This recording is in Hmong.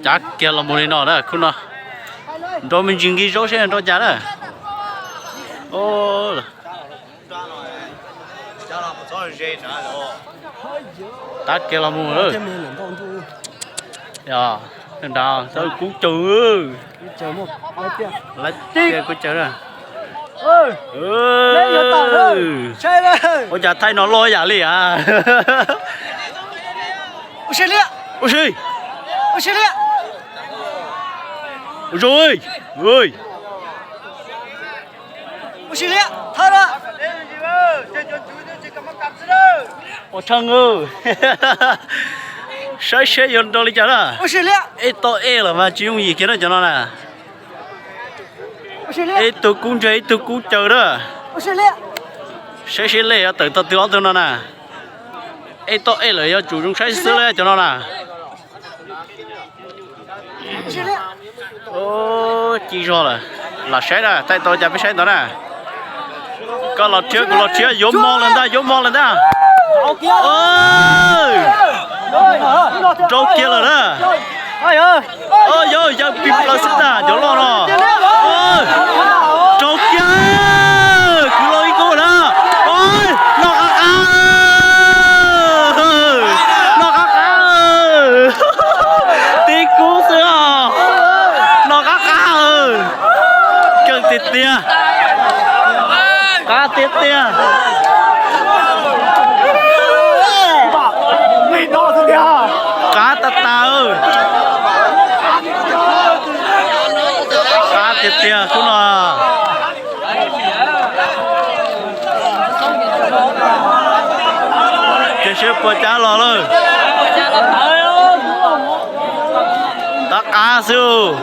Cav kiag los mus li no na khub no. Nrau me ntsis nqi zaub seb nrau cas na. Tav kiag los mus. Nrad kub caws. Lawv tias kub caws na. Ua cas thaij no loj yam li a. Ua si. Ua zoo. Ua tshee. Saib seb yuav nrau li cas na. Ej toj ej lawm mas tsis yooj yim kiag na cov no na. Ib tug kub ntse ib tug kub caws na. Saib seb lej yuav tawm tog twg ob tug no na. Ej toj ej lawm yuav tsum zoo saib xwb li cov no na. Ci zog lawm. Lam saib na, thaij tau cas peb saib ntawd na. Koj los rhiab kuv los rhiab, yuav mob lawm ntag, yuav mob lawm ntag. Nrau kiag lawm na. Yog yawg pis plaws xwb ntag cov loj no. Nrau kiag, kwv los ib kub na. Noj qab qab, noj qab qab. Tib kub xwb os. Noj qab qab. Keej tiag tiag. Qab tiag tiag. Qab tag tag. Qab tiag tiag khub no. Ces seb puas cab los lawm. Tab qab xwb.